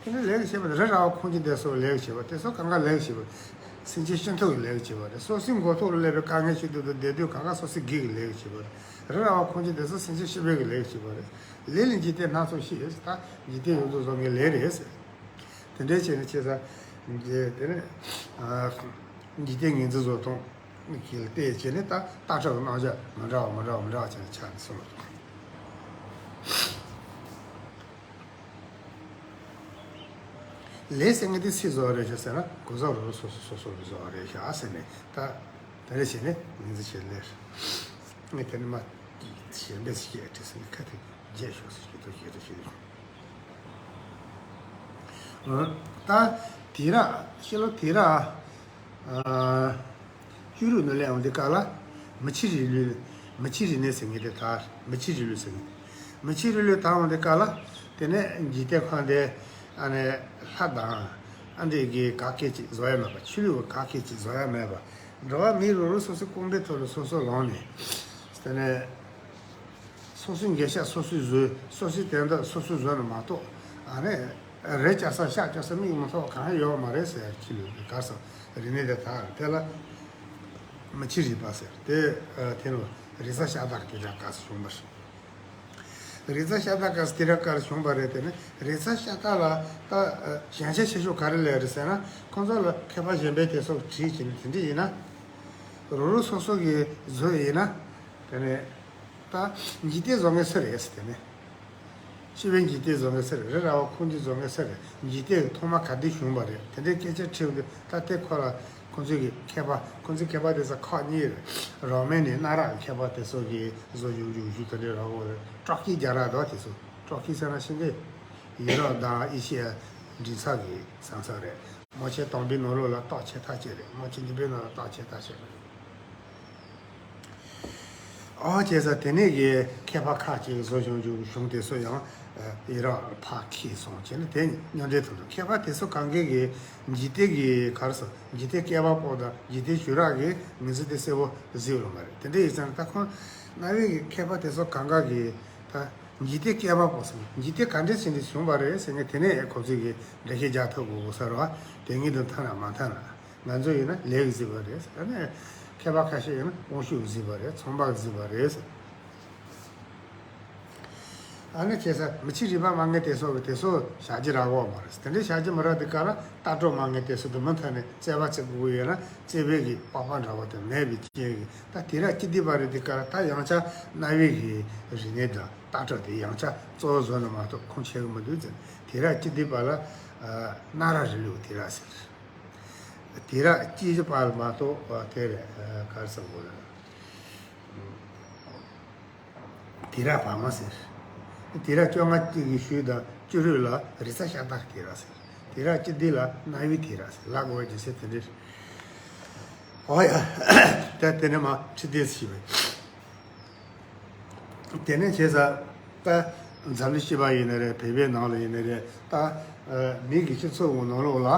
དེ་ནི་ལས་ཀྱིས་བྱས་པ་དེ་རི་ར་བ་ཁོང་ཁྱིམ་དེ་ཚོ་ལས་ཀྱིས་བྱས་པ། དེ་ཚོ་གང་ག་ལས་ཀྱིས་བྱས་པ། སེམས་ཅན་སྤྱི་མཐུན་གྱི་ལས་ཀྱིས་བྱས་པ་རེད། སོ་སོའི་མགོ་ཐོག་ལ་སླེབས་པའི་དཀའ་ངལ་ཆེ་དུས་དང་བསྡད་དུས་གང་ག་སོ་སོའི་སྒེར་གྱི་ལས་ཀྱིས་བྱས་པ་རེད། རི་ར་བ་ཁོང་ཁྱིམ་དེ་ཚོ་སེམས་ཅན་སྤྱི་པའི་གི་ལས་ཀྱིས་བྱས་པ་རེད། ལས་ལས་འཇིག་རྟེན་སྣ་ཚོགས་ཤེས། ད་འཇིག་རྟེན་ཡོངས་རྫོགས་བཟོ་མཁན་ལས་རེད། དེ་འདྲའི་བྱས་ནས་བྱས་ཙང་། དེ་ནས་འཇིག་རྟེན་ངེས་འཛིན་བཟོ་སྟངས་ཀྱི་ལ་བལྟས་བྱས་ནས་ད་ལྟ་གྲུབ་རྣམ་གཞག་མི་འདྲ་བ་མི་འདྲ་བ་མི་འདྲ་བ་བྱས་ནས་ཆགས་ནས་སོང་། ལས་ཟེར་མཁན་དེ་སུས་བཟོ་བ་རེད་ཤག་ཟེར་ན། གོ་ཟོག་རོ་རོ་སོ་སོ་སོ་སོ་ལ་བཟོ་བ་རེད་ཤག་ཟེར་ནས། ད་དེ་འདྲ་བྱས་ནས་ངེས་འཛིན་བྱས་ལས། ངས་དེ་ནས་མ་གཞན་པས་སྐད་དྲིས་ཟིན་ཁ་དེ་བརྗེད་ཤོག་ཟེར་གྱི་འདུག་ཞེས་དྲིས་ཤིག་ད་དེ་ར་ཤི་ལོ་དེ་ར་ཨ་བཅུ་དྲུག་ནང་སླེབས་འོང་དུས་སྐབས་ལ། མི་ཕྱི་རིལ་ལུས། མི་ཕྱི་རིལ་ནས་ཟེར་མཁན་དེ། ད་མི་ཕྱི་རིལ་ལུས་ཟེར་མཁན། མི་ཕྱི་རིལ་ལུས་དར་འོང་དུས་སྐབས་ལ། དེ་ནས་འཇིག་རྟེན་ཁམས་དེ་ཨ་ནི་ལྷ་དང་ཨ་འདྲས་ཀྱི་ག་སྐད་ཅིག་བཟོ་ཡ་མེད་པ། ཆོས་ལུགས་ག་སྐད་ཅིག་བཟོ་ཡ་མེད་པ། འགྲོ་བ་མིའི་རོ་རོ་སོ་སོའི་རྐང་པའི་ཐོག་ལ་སོ་སོ་ལངས་ནས། དེ་ནས་སོ་སོའི་འགྱོད་བཤགས་སོ་སོས་བཟོས། སོ་སོའི་དོན་དག་སོ་སོས་བཟོས་ནས་མ་གཏོགས། ཨ་ནི་རི་བཅག་ས་ཤ་བཅག་ས་མིག་མི་མཐོང་གང་ཡང་ཡོད་མ་རེད་ཟེར། ཁྱི་ལུས་དེ་ག་ས་རིག་གནས་དེ་དག་དེ་ལ་མི་ཕྱི་རིལ་པ་ཟེར། དེ་དེ་ལ་རེས་གཟའ་ཤ་སྟག་དེ་ར་ག་ས་བྱུང་བ་རེད། རེས་གཟའ་ཤ་སྟག་ག་ས་དེ་ར་ག་ས་བྱུང་བ་རེད། དེ་ནི་རེས་གཟའ་ཤ་སྟག་ལ་ད་ཞན་ཆ་ཆེ་ཤོས་ག་རེ་སླེབས་རེད་ཟེར་ན། ཁོང་ཚོ་ལ་མཁས་པ་གཞན་པས་དེ་སོགས་དྲིས་བྱས་ནས། དེ་འདྲ་ཡིན་ན་རོ་རོ་སོ་སོ་གིས་བཟོས་ཡིན་ན། དེ་ནས་ད་འཇིག་རྟེན་བཟོ་མཁན་སུ་རེད་ཟེར། དེ་ནས་སྤྱི་པའི་འཇིག་རྟེན་བཟོ་མཁན་སུ་རེད། རི་ར་བ་ཁོང་ཚོས་བཟོ་མཁན་སུ་རེད། འཇིག་རྟེན་ཐོག་མ་ག་དུས་བྱུང་བ་རེད། དེ་འདྲའི་སྐད་ཆ་དྲིས་འོང་དུས། ད་དེ་ཁོ་ལ་ཁོང་ཚོས་ཀྱི་མཁས་པ། ཁོང་ཚོའི་མཁས་པ་དེ་ཚོ་ཁག་གཉིས་རེད། རོ་མན་ནས་གནའ་རབས་མཁས་པ་དེ་ཚོ་གིས་བཟོ་བྱུང་བྱུང་བྱུང་། དེ་འདྲའི་ར་བ་རེད། ཏྲོ་ཀི་རྒྱ་ར་དོ་དེ་ཚོ། ཏྲོ་ཀི་ཟེར་ན་ཤེས་ཀྱི། ཡུ་རོབ་དང་ཨེ་ཤི་ཡ་འབྲེལ་ས་གི་ས་མཚམས་རེད། རྨ་ཆེན་དང་པོའི་ནང་ལོགས་ལ་སྟག་ཆེ་ཐག་ཆོད་རེད། རྨ་ཆེན་གཉིས་པའི་ནང་ལ་སྟག་ཆེ་ཐག་ཆོད་རེད། ཨོ་བྱས་ཙང་དེ་ནས་ཀྱི་མཁས་པ་ཁག་ཅིག་བཟོ་བྱུང་བྱུང་བྱུང་། དེ་ཚོ་ཡང་ཡུ་རོབ་ལ་ཕར་འཁྱེར་སོང་། བྱས་ནས་དེ་མཉམ་འབྲེལ་ཐོག་ཏུ། མཁས་པ་དེ་ཚོ་གང་གས་ཀྱི་འཇིག་རྟེན་གྱི་ག་རེ་ཟེར། འཇིག་རྟེན་བསྐལ་པ་པོ་དང་འཇིག་རྟེན་ཞུ་རག་གི་ངེས་འཛིན་དེ་གསལ་པོ་གཟིགས་ཡོད་མ་རེད། དེ་འདྲ་ཡིན་ཙང་ད་ཁོང་གནའ་བོའི་གི་མཁས་པ་དེ་ཚོ་གང་ག་གིས་ད་འཇིག་རྟེན་བསྐལ་པ་པོ་ཟེར། འཇིག་རྟེན་ག་འདྲ་ཞིག་ནས་བྱུང་བ་རེད་ཟེར་མཁན་དེ་ནས་ཁོ་ཚོས་ཀྱི་འགྲེལ་བཤད་རྒྱག་ཐུབ་དགོས་ས་རེད་བ། དེ་ངེས་དོན་ཐོན་ན་མ་ཐོན་ན། ང་ཚོ་ཡིན་ན་ལས་ཀྱིས་བཟོས་པ་རེད། ཨ་ནི་མཁས་པ་ཁ་ཤས་ཡིན་ན་དབང་ཕྱུག་གིས་བཟོས་པ་རེད། ཚངས་པ་གིས་བཟོས་པ་རེད་ཟེར། ཨ་ནི་བྱས་ཙང་མི་ཕྱི་རིལ་པ་མ་ངེས་དེ་སོགས་ཀྱིས་དེ་ཚོ་བཞག་རྒྱུ་རག་གི་མ་རེད། དེ་འདྲའི་བཞག་རྒྱུ་མ་རག་དུས་སྐབས་ལ། ལྟ་གྲུབ་མ་ངེས་དེ་སོགས་དེ་མུ་མཐུད་ནས་རྩོད་པ་རྩོད་དགོས་ཀྱི་ཡོད་ན། རྩོད་པའི་གི་པགས་པ་འདྲ་བོ་དེ་མེད་པའི་རྐྱེན་གྱིས། ད་དེང་རབས་སྤྱི་བསྡུས་པ་རེད། དུས་སྐབས་ལ་ད་ཡང་བསྐྱར་གནའ་བོའི་གི་རིག་གནས་དང་ལྟ་གྲུབ་དེ་ཡང་བསྐྱར་གཙོ་བོ་བཟོས་ན་མ་གཏོགས་ཁུངས་འཁྱོལ་གི་མི་འདུག་ཟེར། དེང་རབས་སྤྱི་བསྡུས་པ་ལ་གནའ་རབས་རིང་ལུགས་དེང་རབས་ཟེར། དེང་རབས་སྐྱེས་ཀྱི་པ་ལ་མ་གཏོགས་དེ་རེད། ག་རེ་ཟེར་དགོས་རེད། དེང་རབས་བར་མ་ཟེར། དེང་རབས་བཅོ་ལྔ་གི་ཤུལ་དང་བཅུ་དྲུག་ལ་རེས་གཟའ་ཤ་སྟག་དེང་རབས་ཟེར། དེང་རབས་སྤྱི་བསྡུས་ལ་གནའ་བོའི་དེང་རབས་ཟེར་ལབ་དགོས་པའི་རྒྱུ་མཚན་དེ་འདྲ་རེད། ཨོ་ཡ། ད་དེ་ནས་མར་ཁྲིད་དེ་ཞུས་པ་ཡིན། དེ་ནས་བྱས་ཙང་ད་འཛམ་གླིང་སྤྱི་པ་ཡིན་ན་རེད། བོད་པའི་ནང་ལ་ཡིན་ན་རེད། ད་མི་གི་སྤྱི་ཚོགས་ཀྱི་ནང་ལོགས་ལ་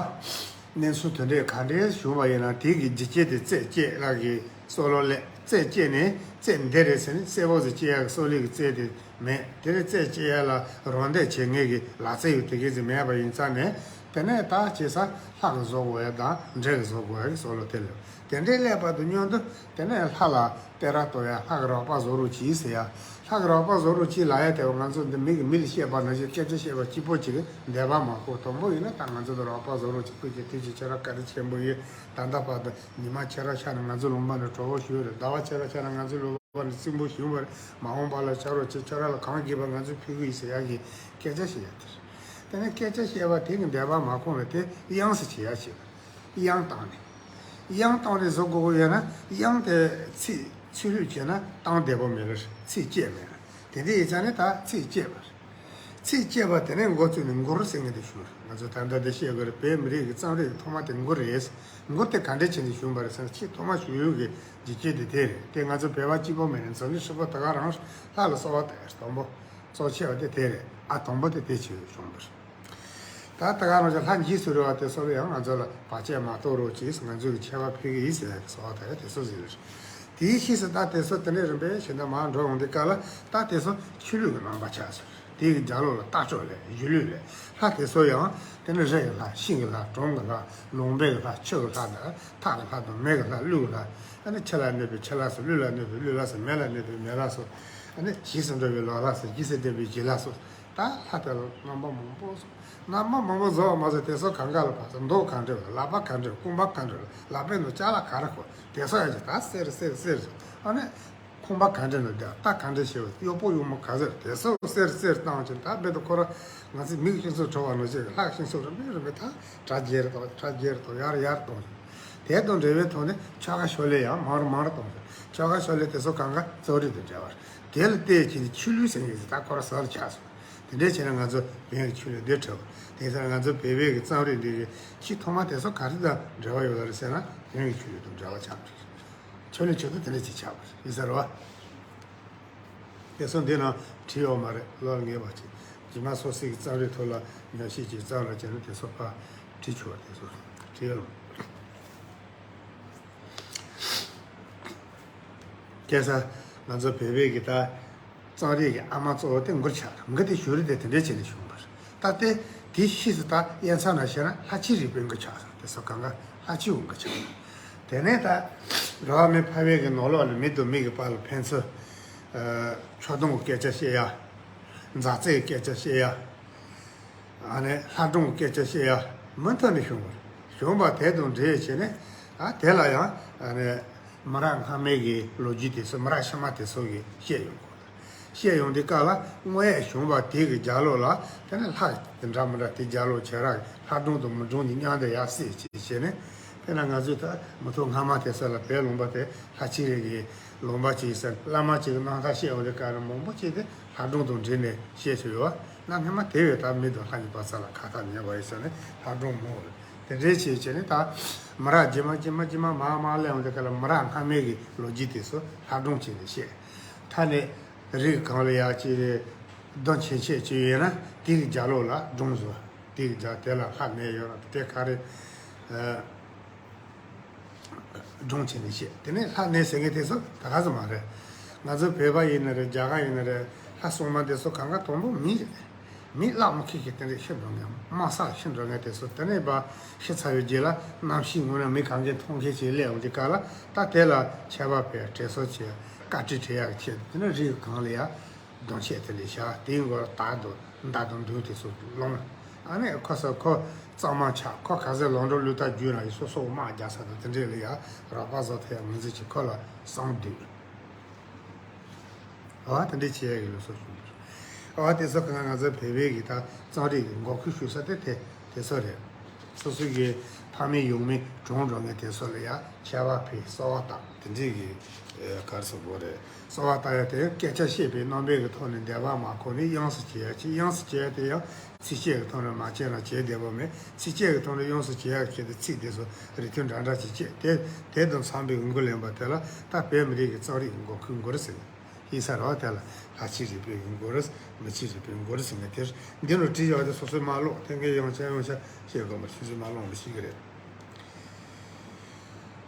གནས་ཚུལ་དེ་འདྲས་ག་འདྲས་བྱུང་བ་ཡིན་ན། དེ་གི་རྒྱུ་རྐྱེན་དེ་རྩད་བཅད་ལ་གི་སྲོལ་ལོ་ལས། རྩད་བཅད་ནས་རྩད་འདི་རེད་ཟེར་ནས་གསལ་པོ་ཟིག་བཅད་ཡག་གི་སྲོལ་ལས་ཀྱི་རྩད་དེ་མེད། དེ་རེད། རྩད་བཅད་ཡག་ལ་རོགས་འདེགས་བྱེད་མཁན་གྱི་ལག་རྩལ་ཡང་དེ་གས་ཟིག་མེད་པ་ཡིན་ཙང་ནས། དེ་ནས་ད་བྱས་ཙང་ལྷ་གིས་བཟོ་དགོས་ཡག་དང་འདྲེ་གིས་བཟོ་དགོས་ཡག་གི་སྲོལ་ལོ་དེ་ལ། དེ་འདྲའི་སླེབས་པ་དང་མཉམ་དུ་དེ་ནས་ལྷ་ལ་སྟེར་ར་གཏོང་ཡག། ལྷ་གི་རོགས་པ་བཟོ་རོགས་གྱིས་ཟེར་ཡག། ལྷ་གི་རོགས་པ་བཟོ་རོགས་གྱིས་ལབ་ཡག་དེ། ང་ཚོ་འདི་མི་གིས་མི་ལ་བཤད་པ་ནང་བཞིན་སྐད་ཆ་བཤད་པ་གཅིག་པོ་གཅིག་གིས་འདོད་པ་མ་ཁོག་དང་པོ་ཡིན་ན་ད་ང་ཚོ་ལ་རོགས་པ་བཟོ་རོགས་གྱིས། སྐུ་མཁྱེན་ཐུགས་རྗེ་ཆེ། ར་བཀའ་དྲིན་ཆེན་པོ་ཡིན། ད་ལྟ་བར་དུ་ཉི་མ་ཕྱེད་ར་ཆགས་ནས་ང་ཚོ་ལུང་པ་ནས་གྲོགས་པོ་ཞུས་རེད། ཟླ་བ་ཕྱེད་ར་ཆགས་ན་ང་ཚོ་ལུང་པ་ནས་རྩིང་པོ་ཞུས་པ་རེད། མ་འོངས་པ་ལ་ཆ་རོགས་བྱེད། ཁྱོད་ར་ལ་གང་དགོས་པ་ང་ཚོས་ཕུལ་གི་ཡིན་ཟེར་ཡག་གི་སྐད་ཆ་བཤད་ཡག་དེ་རེད། དེ་ནས་སྐད་ཆ་བཤད་པ་དེ་གིས་འདོད་པ་མ་ཁོག་ནས་དེ་གཡང་ཟིག་བྱེད་ཡག་བྱེད། གཡང་བཏང་ནས། གཡང་བཏང་ནས་བཟོ་དགོས་ཀྱི་ཡོད་ན། གཡང་དེ་ཚིག་ཚིག་ལྷོད་བྱས་ན་བཏང་བདེ་པོ་མེད་ལ། ཚིག་བཅད་མེད་ལ། དེ་འདྲ་ཡིན་ཙང་ནི་ད་ཚིགས་བཅད་པ་རེད། ཚིགས་བཅད་པ་དེ་ནས་འགོ་བཙུགས་ནས་མགུར་ཟེར་མཁན་དེ་བྱུང་རེད། ང་ཚོ་ད་ལྟ་འདི་བཤད་དགོས་རེད། བོད་མི་རིགས་ཀྱི་རྩོམ་རིག་གི་ཐོག་མ་དེ་མགུར་རེད། མགུར་དེ་ག་འདྲ་བྱས་ནས་བྱུང་བ་རེད་ཟེར་ན། ཆེས་ཐོག་མ་བྱུང་ཡུལ་གྱི་རྒྱུ་རྐྱེན་དེ་དེ་རེད། དེ་ང་ཚོ་བོད་པ་གཅིག་པོ་མིན་ནས་འཛམ་གླིང་ཧྲིལ་པོ་ད་ག་རང་ལྷ་ལ་གསོལ་བ་བཏབ་ཡ་དང་པོ་གཙོ་ཆེ་བ་དེ་དེ་རེད། ཨ་དང་པོ་དེ་དེ་བྱས་བྱུང་བ་རེད། ད་ད་ག་རང་ཅག་ལྷ་འཇིགས་སུ་རུང་བ་དེ་ཚོ་ལ་ཡང་ང་ཚོ་ལ་བར་ཆད་མ་གཏོགས་རོགས་གྱིས། ང་ཚོ་གི་ཆད་པ་ཕོག་གི་ཡིན་ཟེར་ཡ་གི་གསོལ་བ་བཏབ་ཡ་དེ་ཚོ་ཟེར་རེད། དེའི་ཕྱིས་སུ་ད་དེ་ཚོ་དེ་འདྲའི་རིམ་པས་གཞན་དག་མར་འགྲོ་ཡོང་དུས་སྐབས་ལ། ད་དེ་ཚོ་ཆོས་ལུགས་ཀྱི་རྣམ་པ་ཆགས་སོང་། དེ་གི་རྒྱབ་ལོགས་ལ་རྟ་མཆོག་ལས་གཞུ་ལུགས་ལས་ལྷ་དེ་ཚོ་ཡང་དེ་ནི་རི་གི་ལྷ། ཤིང་གི་ལྷ། གྲོང་གི་ལྷ། ལུང་པའི་གི་ལྷ། ཆུ་གི་ལྷ་དང་ཐག་གི་ལྷ་དང་མེ་གི་ལྷ། ཀླུ་གི་ལྷ། ཨ་ནི་ཆུ་ལ་གནས་པའི་ཆུ་ལྷ་ཚོ། ཀླུ་ལ་གནས་པའི་ཀླུ་ལྷ་ཚོ། མེ་ལ་གནས་པའི་མེ་ལྷ་ཚོ། ཨ་ནི་ཞིང་སུ་འགྲོ་བའི་ལོ་ལྷ་ཚོ། སྐྱེ་སར་འགྲོ་བའི་བྱི་ལྷ་ཚོ། ད་ལྷ་དེ་ལ་རྣམ་པ་མང་པོ་བཟོ། རྣམ་པ་མང་པོ་བཟོ་བ་མ་ཟད། དེ་ཚོ་གང་ག་ལ་ཕར་ཚུར་མདོག་གང་འདྲ་བ། ལག་པ་གང་འདྲ་བ། རྐང་པ་གང་འདྲ་བ། ལག་པའི་ནང་ཅ་ལག་ག་རེ་གོན། དེ་ཚོ་ཡང་ཅིག་ད་གསེར་གསེར་གསེར་བཟོ། ཨ་ནི་ཁང་པ་གང་འདྲ་ནང་བསྡད། རྟ་གང་འདྲ་བྱེད་པ། གཡོག་པོ་གཡོག་མོ་ག་ཚོད། དེ་ཚོ་གསེར་གསེར་བཏང་ཅིང་། ད་རྦད་དེ་ཁོ་རང་ང་ཚོའི་མིའི་སྤྱི་ཚོགས་བྲོ་བ་ནང་བཞིན། ལྷའི་སྤྱི་ཚོགས་རིམ་པས་རིམ་པས་ད་གྲ་རྒྱས་རུ་གཏོང་། གྲ་རྒྱས་རུ་གཏོང་། ཡར་ཡར་གཏོང་། དེ་དང་འབྲེལ་བའི་ཐོག་ནས་ཆོལ་ཁ་ཕྱོགས་ལས་ཡང་མང་རུ་མང་རུ་གཏོང་། ཆོལ་ཁ་ཕྱོགས་ལས་དེ་ཚོ་གང་ག་རྩོམ་རིག་དང་འབྲེལ་བ་རེད། དེ་ལ་བལྟས་བྱས་ནས་ཆོས་ལུགས་ཟེར་མཁན་ཞིག་ད་ཁོ་རང་ཟུར་ལ་ཆགས་སོང་། དེ་འདྲ་བྱས་ན་ང་ཚོ་བོན་གྱི་ཆོས་ལུགས་འདི་བྲལ་བ། དེང་སང་ང་ཚོ་བོད་པའི་གི་རྩོམ་རིག་འདི་གི་ཆེས་ཐོག་མ་དེ་ཚོ་ག་རེ་དང་འབྲེལ་བ་ཡོད་རེད་ཟེར་ན། བོན་གྱི་ཆོས་ལུགས་དང་འབྲེལ་བ་ཆགས་པ་རེད། ཆོས་ལུགས་ཆེད་དུ་དེ་འདྲ་ཅིག་ཆགས་པ་རེད། ཡིན་ས་རེད་བ། དེ་ཚོ་འདི་ནང་བྲིས་ཡོད་མ་རེད། བློ་ལ་ངེས་པ་ཅིག་རྗེས་མ་སོ་སོའི་གི་རྩོམ་རིག་ཐོག་ལ་ཉམས་ཞིབ་ཅིག་རྩོམ་རོགས་བྱས་ན། དེ་ཚོ་ཕར་བྲིས་ཆོག་དེ་ཚོ་བྲིས་ཡོད། ཁ་སང་ང་ཚོ་བོད་པའི་གི་ད་རྩོམ་རིག་གི་ཨ་མ་གཙོ་བོ་དེ་མགུར་ཆགས་རེད། མགུར་དེ་ཞོར་དེ་དེ་འདྲ་བྱས་ནས་བྱུང་བ་རེད། ད་དེ་དེ་ཕྱིས་སུ་ད་དབྱེ་མཚམས་ནང་བཤད་ན་ལྷ་ཆོས་རིག་པའི་མགུར་ཆགས་སོང་། དེ་ཚོ་གང་ག་ལྷ་ཆོས་མགུར་ཆགས་སོང་། དེ་ནས་ད་འགྲོ་བ་མི་ཕལ་བའི་གི་ནང་ལོགས་ལ་མི་དང་མི་གི་བར་ལ་ཕན་ཚུན་ཕྱོགས་སྡོམ་གྱི་སྐད་ཆ་བཤད་ཡ། མཛའ་བརྩེའི་སྐད་ཆ་བཤད་ཡ། ཨ་ནི་ལྷ་སྒྲུང་སྐད་ཆ་བཤད་ཡ་མུ་མཐུད་ནས་བྱུང་བ་རེད། བྱུང་བ་དེ་དང་འབྲེལ་བྱས་ནས། ཨ་དེ་ལ་ཡང་ཨ་ནི་མི་རབས་སྔ་མའི་གི་ལོ་རྒྱུས་དེ་ཚོ། མི་རབས་ཕྱི་མ་དེ་ཚོ་གིས་བཤད་ཡོང་གི་ཡོད་རེད། བཤད་ཡོང་དུས་སྐབས་ལ་དངོས་ཡོད་བྱུང་བ་དེ་གི་རྒྱབ་ལོགས་ལ་དེ་ནི་ལྷ་དེ་འདྲ་མི་འདྲ་དེ་རྒྱབ་ལོགས་བྱས་ར། ལྷ་སྒྲུང་དང་མི་སྒྲུང་གཉིས་མཉམ་དུ་ཡར་བསྲེས་བྱས་བྱས་ནས། དཔེར་ན་ང་ཚོས་ད་མུ་ཐུག་སྔ་མ་དེ་ཚོ་ལ་བོད་ལུང་པ་དེ་ལྷ་ཆོས་རིག་གི་ལུང་པ་ཅིག་ཟེར། བླ་མ་ཅིག་གི་རྣམ་ཐར་བཤད་ཡོང་དུས་སྐབས་ལ་མང་པོ་ཅིག་དེ་ལྷ་སྒྲུང་དང་འབྲེལ་ནས་བཤད་ཀྱི་ཡོད། གནའ་སྔ་མ་དེ་བས་ད་མི་དང་ལྷ་གཉིས་བར་མཚམས་ལ་ཁ་ཐག་ཉེ་བ་ཡིན་ཟེར་ནས་ལྷ་སྒྲུང་མང་བོ་རེད། དེ་འདྲའི་བྱས་བྱས་ནས་ད་མི་རབས་རྗེས་མ་རྗེས་མ་རྗེས་མ་མར་མར་སླེབས་ཡོང་དུས་སྐབས་ལ་མི་རབས་སྔ་མའི་གི་ལོ་རྒྱུས་དེ་ཚོ་ལྷ་སྒྲུང་བྱས་ནས་བཤད། ད་ནི་རིགས་གང་ལ་ཡ་ཅིག་རྡུང་ཆེན་ཆེ་ཅིག་ཡོད་ན་དེ་གི་རྒྱབ་ལོགས་ལ་སྒྲུང་བཟོ། དེ་གི་རྒྱབ་དེ་ལ་ལྷ་གནས་ཡོད་ར། དེ་ག་རེ་སྒྲུང་བྱས་ནས་བཤད། དེ་ནས་ལྷ་གནས་ཟེར་མཁན་དེ་ཚོ་ད་ག་ཚོད་མ་རེད། ང་ཚོ་བོད་པ་ཡིན་ན་རེད། རྒྱ་གར་ཡིན་ན་རེད། ལྷ་སྲུང་མ་དེ་ཚོ་གང་ག་དང་པོ་མི་རེད། མི་བླ་མ་ཁྱི་ཁྱི་དེ་འདྲས་ཤི་འགྲོ་མཁན། དམག་སར་ཤི་འགྲོ་མཁན་དེ་ཚོ་དེ་ནས་ཕར་ཤི་ཚར་བའི་རྗེས་ལ་རྣམ་ཤེས་ངོ་ན་མི་གང་གའི་མཐོང་མཁན་ཞིག་སླེབས་ཡོང་དུས་སྐབས་ལ། ད་དེ་ལ་ཆད་པ་ཕོག་ཡ། དྲན་གསོ་བྱེད་ཡ། བཀའ་དྲིན་དྲན་ཡ་གི་ཆེད་དུ་དེ་ནས་རིགས་གང་ལ་ཡ་སྒྲུང་བཤད་དེ་འདྲས་བྱས། དེའི་མགོར་དར་དང་མདའ་དང་མདུང་དེ་ཚོ་ལོངས། ཨ་ནི་ཁོ་ཚོ་ཁོ་གཙང་མ་ཆགས། ཁོ་ག་ཚོད་ལོག་འགྲོ་ལུགས་ལྟར་རྒྱུགས་ར་ཡི། སོ་སོ་དམག་རྒྱག་ས་དང་དེ་འདྲས་ལ་ཡ་རོགས་པ་བཟོ་ཐུབ་ཡ་ངོས་འཛིན་གྱིས་ཁོ་ལ་གསང་འདུས། འོ་དེ་འདྲས་བྱེད་ཡ་གི་ལུགས་སྲོལ་བྱུང་འདུག། འོ་དེ་ཚོ་གང་ང་ཚོ་བོད་པའི་གི་ད་རྩོམ་རིག་གི་འགོ་ཁུངས་ཞུགས་ས་དེ་དེ་དེ་ཚོ་རེད། སོ་སོའི་གི་ཕ་མེས་ཡུལ་མེས་གྲོངས་འགྲོ་མཁན་དེ་ཚོ་ལ་ཡ་ཆད་པ་ཕོག། གསོལ་བ་བཏབ། དེ་འདྲས་གི་ཨེ་ག་རེ་ཟེར་དགོས་རེད། གསོལ་བ་བཏབ་ཡ་དེ་སྐད་ཆ་བཤད་པའི་རྣམ་པའི་གི་ཐོག་ནས་འདོད་པ་མ་ཁེངས་ནས་དབྱངས་སུ་གྱེར་ཡ་ཅིག། དབྱངས་སུ་གྱེར་ཡ་དེ་ཡང་ཚིགས་བཅད་ཀྱི་ཐོག་ནས་མ་གྱེར་ན་བྱེད་བདེ་པོ་མེད། ཚིགས་བཅད་ཀྱི་ཐོག་ནས་དབྱངས་སུ་གྱེར་ཡག་ཆེད་དུ་ཚིག་དེ་ཚོ་རིགས་མཐུན་འདྲ་འདྲ་ཅིག་བཅད་དེ། དེ་དང་འཚམས་པའི་མགུར་ལེན་པ་དེ་ལ་ད་བོད་མི་རིགས་ཀྱི་རྩོམ་རིག་གི་འགོ་ཁུངས་མགུར་ཟེར་ནས་ཡིན་ས་རེད་བ། དེ་ལ་ལྷ་ཆོས་རིག་པའི་མགུར། མི་ཆོས་རིག་པའི་མགུར་ཟེར་ནས་དེར་འདི་ནང་བྲིས་ཡོད་དེ་སོ་སོས་མ་ཀློག། དེ་འགའ་ཡང་བསྐྱར་ཡང་བསྐྱར་བཤད་དགོས་པ། སོ་སོས་མ་ཀློག་མི་ཤེས་ཀྱི་རེད།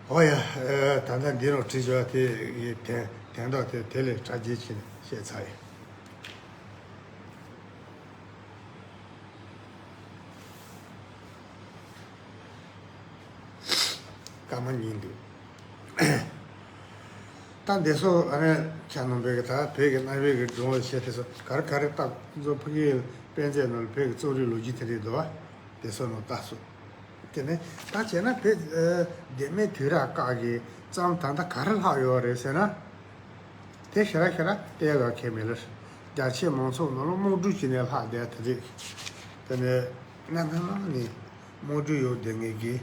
འོ་ཡ། ད་ལྟ་འདི་ནང་བྲིས་ཡོད་དེ་ཡི་དོན་དོན་དག་དེ་དེ་ལས་གྲ་རྒྱས་བྱས་ནས་བཤད་ཚར་ཡིན། སྐར་མ་གཉིས་འདུག། ད་འདི་ཚོ་ཨ་ནི་ཆ་ནང་བོད་ཀྱི་ད་བོད་ཀྱི་གནའ་བོའི་གི་སྒྲུང་བཤད་དེ་ཚོ་ག་རེ་ག་རེ་བཏབ། ང་ཚོ་ཕ་གིའི་དཔེ་མཛོད་ནང་ལ་བོད་ཀྱི་རྩོམ་རིག་ལོ་རྒྱུས་དེ་འདྲས་འདུག་བ། དེ་ཚོ་ནང་བཏབ་སོང་། དེ་ནས་ད་བྱས་ན་བོད་ཨ་ལྡེ་མིག་དུས་རབས་སྐབས་ཀྱི་རྩོམ་ད་ལྟ་ག་རེ་ལྷག་ཡོད་རེད་ཟེར་ན། དེ་ཞེ་དྲག་ཞེ་དྲག་བལྟས་ཡོད་མཁན་མེད་ལ། རྒྱ་ཆེ་མང་ཚོགས་ནང་ལ་དམག་འཁྲུག་བྱས་ནས་ལྷག་བསྡད་དེ་རེད། དེ་ནས་གནའ་སྔ་མོ་ནས་དམག་འཁྲུག་ཡོད་བསྡད་མཁན་གྱི་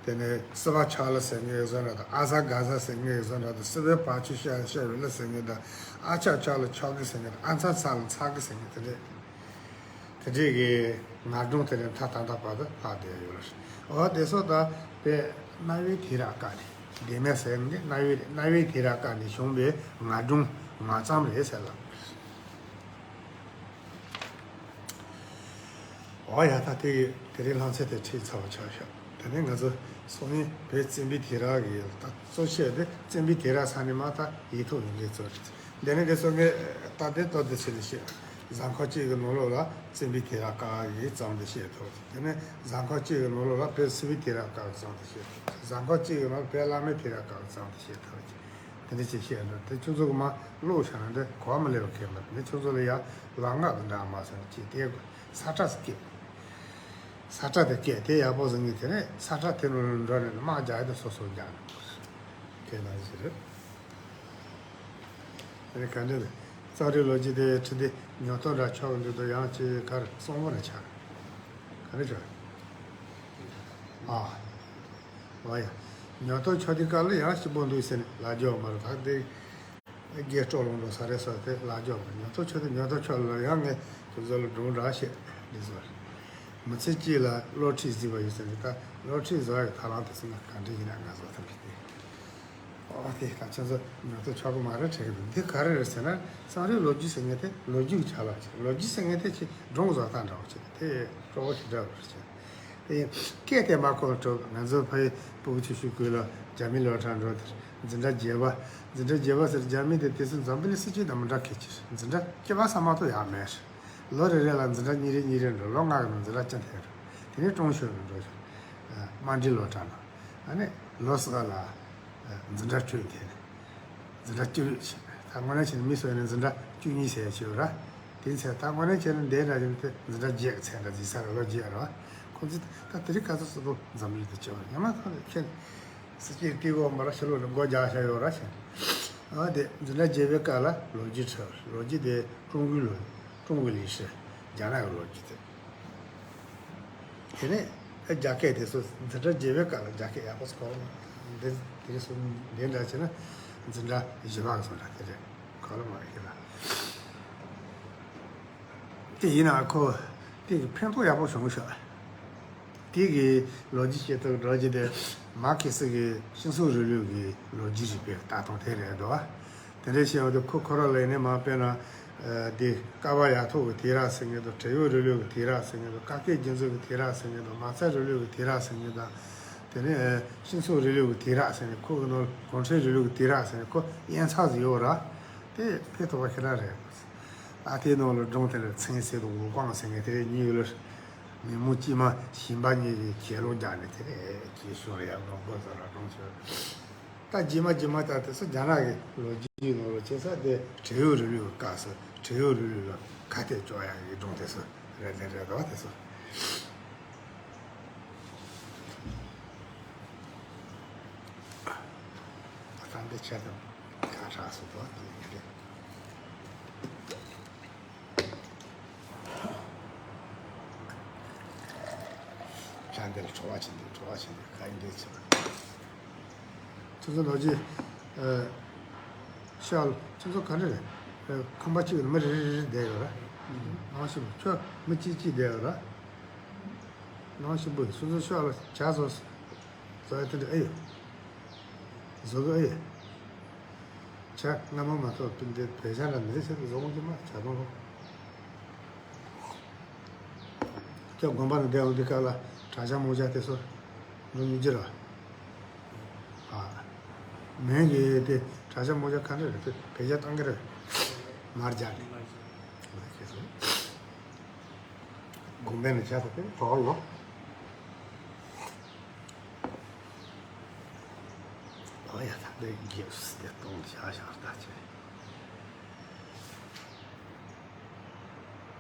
དེ་ནས་སི་བ་ཆ་ལ་ཟེར་མཁན་བཟོ་འདྲ་དང་། ཨ་ས་ག་ས་ཟེར་མཁན་བཟོ་འདྲ་དང་། སི་བའི་བ་ཆུ་ཤ་ཤ་བའི་ལ་ཟེར་མཁན་དང་། ཨ་ཆ་ཆ་ལ་ཆག་གི་ཟེར་མཁན་དང་། ཨ་ཚ་ཚ་ལ་ཚག་གི་ཟེར་མཁན་དེ་འདྲས། དེ་འདྲས་ཀྱི་ངག་སྒྲུང་དེ་ནས་མཐའ་དང་ཐོག་བར་དུ་ལྷག་བསྡད་ཡོད་ལ། འོ་དེ་ཚོ་ད་དཔེ་རྣ་བའི་དུས་རབས་སྐབས་ནས། ལྡེ་མིག་ཟེར་ནི་རྣ་བའི་རྣ་བའི་དུས་རབས་སྐབས་ནས་བྱུང་བའི་ངག་སྒྲུང་ངག་རྩོམ་རེད་ཟེར་ལ། འོ་ཡ། ད་དེ་དེ་རིང་ལྷ་མཚན་དེ་ཁྲིད་ཚར་བ་ཆགས་ཤག་དེ་ནས་ང་ཚོ་སང་ཉིན་བོད་བཙན་པོའི་དུས་རབས་ཀྱི་ད་གཙོ་ཆེ་དེ་བཙན་པོའི་དུས་རབས་ས་ནས་མ་ད་ཡིག་ཐོག་ཡིན་གྱི་གཙོ་རེད། དེ་ནས་དེ་ཚོ་ངས་ད་དེ་ལྟོ་དེ་ཕྱི་ནས་བཤད། གཟའ་འཁོར་གཅིག་གི་ནང་ལོགས་ལ་བཙན་པོའི་དུས་རབས་སྐབས་ཀྱི་རྩོམ་དེ་བཤད་ཐུབ། དེ་ནས་གཟའ་འཁོར་གཅིག་གི་ནང་ལོགས་ལ་བོད་སིལ་བུའི་དུས་རབས་སྐབས་ཀྱི་རྩོམ་དེ་བཤད་ཐུབ། གཟའ་འཁོར་གཅིག་གི་ནང་ལ་བོད་བླ་མའི་དུས་རབས་སྐབས་ཀྱི་རྩོམ་དེ་བཤད་ཐུབ། དེ་འདྲ་ཅིག་བཤད་འདུག་དེ་ཁྱོད་ཚོ་གི་མ་ཀློག་བྱས་ན་འདི་གོ་བ་མི་ལེན་པ་ཁེལ་མ་རེད། ངས་ཁྱོད་ཚོ་ལ་ཡ་ལམ་ཁ་གི་འདྲ་མ་ཟེར་ན་ཅིག་དེ་ས་ཁྲ་ཟིག་སྐད། ས་ཁྲ་དེ་སྐད་དེ་ཡག་པོ་ཟིན་གི། དེ་ནས་ས་ཁྲ་དེ་ནང་ལ་འགྲོ་ནས་དམག་རྒྱག་ཡ་དེ་སོ་སོ་རྒྱག་ནས་ཁེལ་ན་ཞིག་རེད། དེ་ནས་ག་འདྲ་རེད། རྩོམ་རིག་ལོ་རྒྱུས་དེ་ཁྲིད་དེ་ཉོབ་ཏོ་འདྲ་ཆགས་འདུག་དོ། ཡང་ཅིག་གར་གསང་བོ་ར་ཆགས། ག་རེ་ཆགས། ཨ། ཨ་ཡ། ཉོབ་ཏོ་ཆགས་དུས་སྐབས་ལ་ཡང་སྐྱིད་པོ་འདུག་ཟེར་ནས་ལབ་རྒྱུ་མ་རེད། ད་དེ་རྒྱས་སྤྲོ་ལོང་འགྲོ་ས་རེད་ཟེར་ཏེ་ལབ་རྒྱུ་མ་རེད། ཉོབ་ཏོ་ཆགས་དུས་ཉོབ་ཏོ་ཆགས་ལ་ཡང་ངས་ཁྱོད་ཚོ་ལ་སྒྲུང་འདྲ་བཤད་འདི་ཟེར། མི་ཚེ་གཅིག་ལ་སློབ་ཁྲིད་གཟིགས་པ་ཡིན་ཟེར་ནས། ད་སློབ་ཁྲིད་བཟོ་ཡག་གི་ཐབས་ལམ་དེ་ཚོ་ན་ག་འདྲ་ཡིན་ན་ང་བཟོ་ཐུབ་ཀྱི་དེ། ཨོ་དེ་ད་ཁྱོད་ཚོ་ཉོབ་ཏོ་ཆགས་གི་མ་རེད་དྲན་གི་འདུག་འདི་ག་རེ་རེད་ཟེར་ན། རྩོམ་རིག་ལོ་རྒྱུས་ཟེར་མཁན་དེ་ལོ་རྒྱུས་ཀྱི་ཆ་ལ་བྱེད། ལོ་རྒྱུས་ཟེར་མཁན་དེ་ཅིག་སྒྲུང་བཟོ་སྟངས་འདྲ་བོ་ཅིག་དེ་སྤྲོ་བོ་ཞིག་འདྲ་བོ་རེད་བྱས། དེ་སྐད་དེ་མ་གོ་སྤྲོ། ང་ཚོ་ཕ་ཡུལ་སྤུ་གུ་ཆུང་ཆུང་སྐབས་ལ་རྒྱ་མི་སློབ་གྲྭ་འགྲོ་དེར་འཛིན་གྲྭ་བརྒྱད་པ། འཛིན་གྲྭ་བརྒྱད་པ་ཟེར་རྒྱ་མི་དེ་དེ་ཚོ་འཛམ་བུ་གླིང་སྲིད་ཇུས་དང་མི་འདྲ་གི་ཅིག་འཛིན་གྲྭ་བཅུ་པ་ས་མ་གཏོགས་ཡག་མེད། ལོ་རེ་རེ་ལ་འཛིན་གྲྭ་གཉིས་རེ་གཉིས་རེ་འགྲོ། ལོ་ལྔ་གི་ནང་འཛིན་གྲྭ་བཅུ་ཐེབས་རེད། དེ་ནས་ཀྲུང་ཞོན་ནས་འགྲོ་ཞོར་དམའ་འབྲིང་སློབ་གྲྭ་ནང་། ཨ་ནི་ལོ་གསུམ་ལ་འཛིན་གྲྭ་དྲུག་ཐེབས་ནས། འཛིན་གྲྭ་བཅུ་དྲུག་བྱས། ད་དངོས་གནས་བྱས་ན་མི་སུ་ཡིན་ན་འཛིན་གྲྭ་བཅུ་གཉིས་ཟེར་ཡ་ཅིག་ཡོད་ར། དེ་ཚེ་ད་དངོས་གནས་བྱས་ན་འདས་འདྲ་ཡིན་ཏེ་འཛིན་གྲྭ་བརྒྱད་ཀྱི་ཚད་འདྲ་འཛིན་ས་རེད། ལོ་བརྒྱད་ར། ཁོང་ཚོས་ད་དེ་རིང་ཁ་སང་སུ་དང་འཛམ་གླིང་དུ་སྐྱེ་བ་ཉི་མ་ཐག་ནས་ཁྱེད་སྲིད་སྐྱེས་ཏི་གོ་མ་ར་ཕྱི་ལོགས་ནས་སྒོ་རྒྱག་བྱ་ཡོད་ར་ཞེས། ཨ་དེ་འཛིན་གྲྭ་བརྒྱད་པའི་སྐབས་ལ་ལོ་རྒྱུས་འཁྲིད། ལོ་རྒྱུས་དེ་ཀྲུང་གོའི་ལོ། ཀྲུང་གོའི་ལི་ཧྲི། རྒྱ་ནག་གི་ལོ་རྒྱུས་དེ། དེ་ནས་རྒྱ་སྐད་དེ་ཚོ་འཛིན་གྲྭ་བརྒྱད་པའི་སྐབས་ལ་རྒྱ་སྐད་ཡག་པོ་གོ་ར་མ། འདི་དེ་སོ་འདི་འདྲ་བྱས་ན་འཛིན་གྲྭ་བཞི་པ་གི་སོ་འདྲ་དེ་རེད། གོ་ར་མ་ཤེས་ལ། དེ་ཡིན་ན་ཁོ་དེ་གི་ཕན་ཐོགས་ཡག་པོ་བྱུང་ཤག་དེ་གི་ལོ་རྒྱུས་བཤད་ཐུབ་འགྲོ་རྒྱུ་དེ་མར་ཁེ་སི་གི་སྤྱི་ཚོགས་རིང་ལུགས་ཀྱི་ལོ་རྒྱུས་རིག་པའི་ལྟ་སྟངས་དེ་རེད་འདུག་དེ་འདྲ་བཤད་པ་དེ་ཁོ་ཁོ་རང་ལ་ཡིན་ནའི་མ། དཔེར་ན་དེ་ཀ་བ་ཡ་ཐོག་གི་དུས་རབས་ཟེར་མཁན་དང་། བྲན་གཡོག་རིང་ལུགས་ཀྱི་དུས་རབས་ཟེར་མཁན་དང་། ཀ་ཁའི་རྒྱུད་འཛིན་གྱི་དུས་རབས་ཟེར་མཁན་དང་། མ་རྩ་རིང་ལུགས་ཀྱི་དུས་རབས་ཟེར་མཁན་དང་། དེ་ནས་སྤྱི་ཚོགས་རིང་ལུགས་ཀྱི་དུས་རབས་ཟེར་ནས། ཁོ་གི་ནང་གུང་ཁྲན་རིང་ལུགས་ཀྱི་དུས་རབས་ཟེར་ནས་ཁོ་དབྱེ་ཚར་ཟིག་ཡོད་ར། དེ་ཕན་ཐོགས་པ་ཞེ་དྲག་རེད། ད་དེའི་ནང་ལ་སྒྲུང་དེ་ལ་ཚན་ཟེར་དང་ཝུ་ཀུང་ཟེར་མཁན་དེ་རེད། གཉིས་ཡོད་ལ། མི་མང་དཀྱུས་མ་ཞིང་པ་གཉིས་ཀྱིས་ཁྱེར་ལོ་རྒྱག་ནས་དེ་རེད། ཁྱེར་ཤོར་ཡ་མང་པོ་ཟེར་ལ་སྒྲུང་ཆོས། ད་རྗེས་མ་རྗེས་མ་ད་དེ་ཚོ་རྒྱ་ནག་གི་ལོ་རྒྱུས་ནང་ལ་བྱས་ཙང་དེ་བྲན་གཡོག་རིང་ལུགས་ཀྱི་སྐབས་སུ་བྲན་གཡོག་རིང་ལུགས་ལ་ཁ་གཏད་གཅོག་ཡག་གི་སྒྲུང་དེ་ཚོ་རེད། དེ་རེད་དོ། དེ་ཚོ། ད་འདི་ཆ་དང་ཁ་གྲག་སོང་དོ། དེ་ཡིན་གི། ཅང་དེ་ལ་བྲོ་བ་ཆེན་འདུག་བྲོ་བ་ཆེན་འདུག་ག་ཡིན་འདུག་ཚེ། ཁྱོད་ཚོ་ལོ་རྒྱུས། ཨ། ཤག་ལ་ཁྱོད་ཚོ་ག་འདྲ་རེད། ཨ། ཁང་པ་གཅིག་ལ་མི་རེ་རེ་རེ་བསྡད་ཡོད་ར། ནང་ཞིག་ཁྱོད་མི་གཅིག་གཅིག་བསྡད་ཡོད་ར། ནང་ཞིག་པོ་ཁྱོད་ཚོ་ཤག་ལ་ཇ་བཟོ། བཟོ་ཡ་དེ་འདྲ་ཨེ་ཡོད། བཟོ་གི་ཨེ་ཡོད། ཇ་སྔ་མོ་མ་གཏོགས་སྤུན་ཟླའི་བོད་ཇ་འདྲ་མི་རེ་ཆེ་བཟོ་འོང་གི་མ། ཇ་མང་པོ། ཁྱོད་དགོན་པ་ནང་བསྡད་འོང་དུས་སྐབས་ལ་དྲ་ཇ་མོ་ཇ་དེ་ཚོ་འགྲོ་མི་འགྱུར་བ། ཨ། མོན་གྱི་དེ་དྲ་ཇ་མོ་ཇ་ག་འདྲ་རེད། བོད་ཇ་བཏང་གི་རེད། མར་རྒྱག་ནས། དགོན་པའི་ནང་ཇ་དེ་དེ་གྲོགས་ལོ། ཨོ་ཡ། ད་འདི་རྒྱབ་སུ་དེ་གཏོང་བྱ་བྱ་ལྟ་ཆེ།